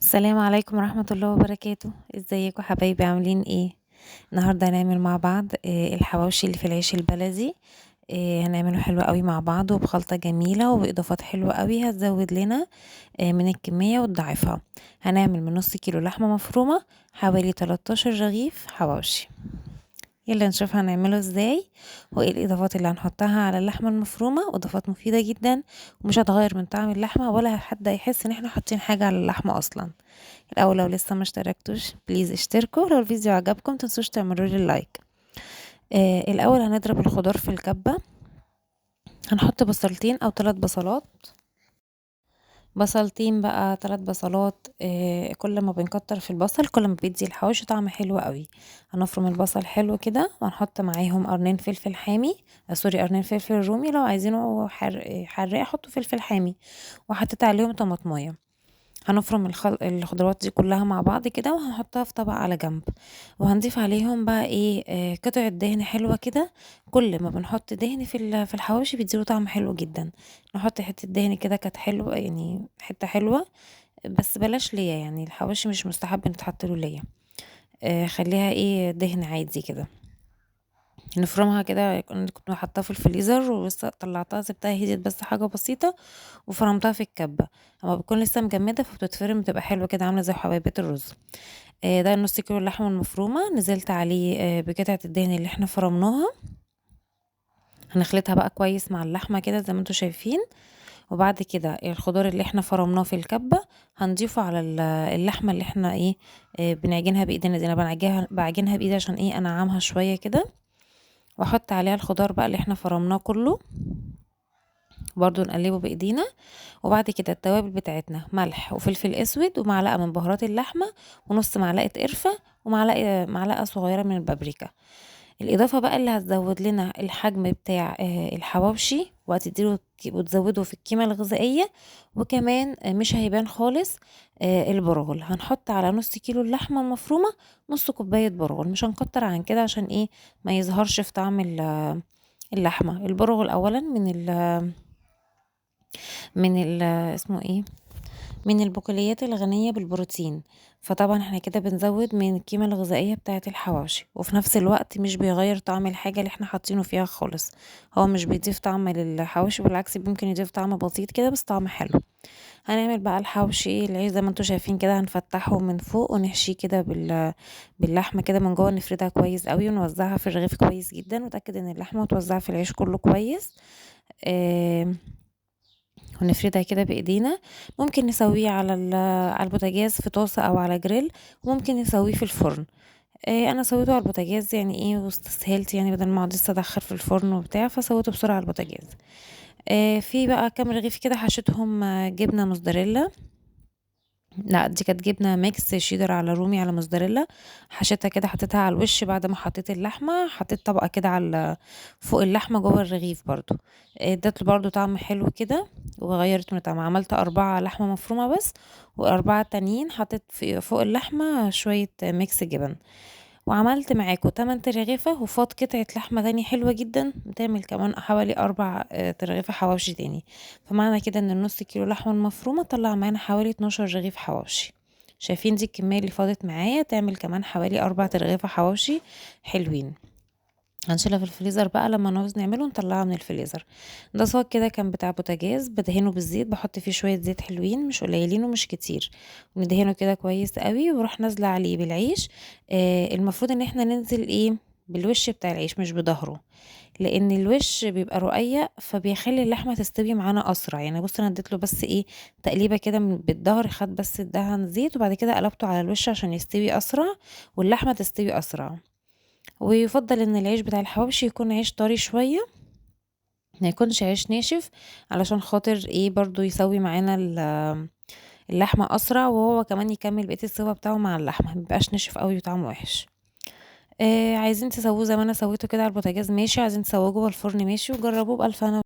السلام عليكم ورحمة الله وبركاته. ازيكم حبايبي؟ عاملين ايه؟ النهاردة هنعمل مع بعض الحواوشي اللي في العيش البلدي. هنعمله حلو قوي مع بعض وبخلطة جميلة وبإضافات حلوة قوي هتزود لنا من الكمية وتضاعفها. هنعمل من نص كيلو لحمة مفرومة حوالي 13 رغيف حواوشي. يلا نشوف هنعمله ازاي وايه الاضافات اللي هنحطها على اللحمة المفرومة. اضافات مفيدة جدا ومش هتغير من طعم اللحمة ولا حد هيحس ان احنا حاطين حاجة على اللحمة اصلا. الاول لو لسه ما اشتركتوش please اشتركوا، لو الفيديو عجبكم متنسوش تعملوا لي like. الاول هنضرب الخضار في الكبة. هنحط بصلتين او 3 بصلات، بصلتين بقى 3 بصلات. كل ما بنكتر في البصل كل ما بيدي الحواوشي طعم حلو قوي. هنفرم البصل حلو كده وهنحط معاهم قرنين فلفل حامي، sorry قرنين فلفل رومي، لو عايزينه حراق حطوا فلفل حامي، وحطيت عليهم طماطمايه. هنفرم الخضروات دي كلها مع بعض كده وهنحطها في طبق على جنب، وهنضيف عليهم بقى قطعة دهن حلوة كده. كل ما بنحط دهن في الحواوشي بيديله طعم حلو جدا. نحط حتة دهن كده كانت حلوة، يعني حتة حلوة، بس بلاش ليا، يعني الحواوشي مش مستحب ان تحط له ليا، خليها دهن عادي كده. نفرمها كده، كنت حاطاها في الفريزر وبس طلعتها سبتها هديت بس حاجة بسيطة وفرمتها في الكبة. اما بتكون لسه مجمدة فبتتفرم بتبقى حلوة كده، عاملة زي حبيبات الرز. ده نص كيلو اللحمة المفرومة نزلت عليه بقطعة الدهن اللي احنا فرمناها. هنخلطها بقى كويس مع اللحمة كده زي ما انتوا شايفين. وبعد كده الخضار اللي احنا فرمناه في الكبة هنضيفه على اللحمة اللي احنا بنعجنها بايدينا دي. انا بعجنها بايدي عشان انعمها شوية كده، واحط عليها الخضار بقى اللي احنا فرمناه كله برضو نقلبه بايدينا. وبعد كده التوابل بتاعتنا ملح وفلفل اسود ومعلقة من بهارات اللحمة ونص معلقه قرفه ومعلقة معلقه صغيرة من البابريكا. الاضافة بقى اللي هتزود لنا الحجم بتاع الحواوشي وهتديله وتزوده في القيمة الغذائية، وكمان مش هيبان خالص، البرغل. هنحط على نص كيلو اللحمة المفرومه نص كوباية برغل، مش هنكتر عن كده عشان ما يظهرش في طعم اللحمة. البرغل اولا من البقوليات الغنية بالبروتين، فطبعا احنا كده بنزود من القيمة الغذائية بتاعة الحواوشي، وفي نفس الوقت مش بيغير طعم الحاجة اللي احنا حاطينه فيها خالص. هو مش بيضيف طعم للحواوشي، بالعكس ممكن يضيف طعم بسيط كده بس طعم حلو. هنعمل بقى الحواوشي العيش زي ما انتوا شايفين كده، هنفتحه من فوق ونحشيه كده باللحمة كده من جوه، نفردها كويس قوي ونوزعها في الرغيف كويس جدا، وتأكد ان اللحمة متوزعة في العيش كله كويس. ونفردها كده بايدينا. ممكن نسويه على البوتاجاز في طاسة او على جريل، وممكن نسويه في الفرن. انا سويته على البوتاجاز واستسهلت، بدل ما اقعد لسه ادخل في الفرن فسويته بسرعة على البوتاجاز. في بقى كام رغيف كده حشيتهم، جبنة موزاريلا، لا دي كانت جبنة mix شيدر على رومي على موزاريلا، حشيتها كده حطيتها على الوش بعد ما حطيت اللحمة، حطيت طبقة كده على فوق اللحمة جوه الرغيف برضو، ادت برضو طعم حلو كده وغيرت من طعم. عملت 4 لحمة مفرومة بس، و4 تانيين حطيت فوق اللحمة شوية mix جبن. وعملت معاكم 8 ترغيفة وفاض قطعة لحمة تاني حلوة جدا، بتعمل كمان حوالي 4 ترغيفة حواوشي تاني. فمعنى كده ان النص كيلو لحمة المفرومة طلع معانا حوالي 12 رغيف حواوشي. شايفين دي الكمية اللي فاضت معايا، تعمل كمان حوالي 4 ترغيفة حواوشي حلوين. هنشيلها في الفريزر بقى لما نعوز نعمله نطلعها من الفريزر. ده صاج كده كان بتاع بوتاجاز، بدهنه بالزيت، بحط فيه شوية زيت حلوين مش قليلين ومش كتير، وندهنه كده كويس قوي، واروح نازله عليه بالعيش. المفروض ان احنا ننزل بالوش بتاع العيش مش بظهره، لان الوش بيبقى رقيق فبيخلي اللحمة تستوي معانا اسرع. بصوا انا اديت له بس تقليبه كده بالظهر، خد بس الدهن زيت، وبعد كده قلبته على الوش عشان يستوي اسرع واللحمة تستوي اسرع. ويفضل ان العيش بتاع الحواوشي يكون عيش طري شوية، ما يكونش عيش ناشف، علشان خاطر برضو يسوي معانا اللحمة اسرع، وهو كمان يكمل بقية السوا بتاعه مع اللحمة، ما بيبقاش ناشف قوي وطعمه وحش. عايزين تسووه زي ما انا سويته كده على البوتاجاز ماشي، عايزين تسووه جوه الفرن ماشي، وجربوه بألف هنا.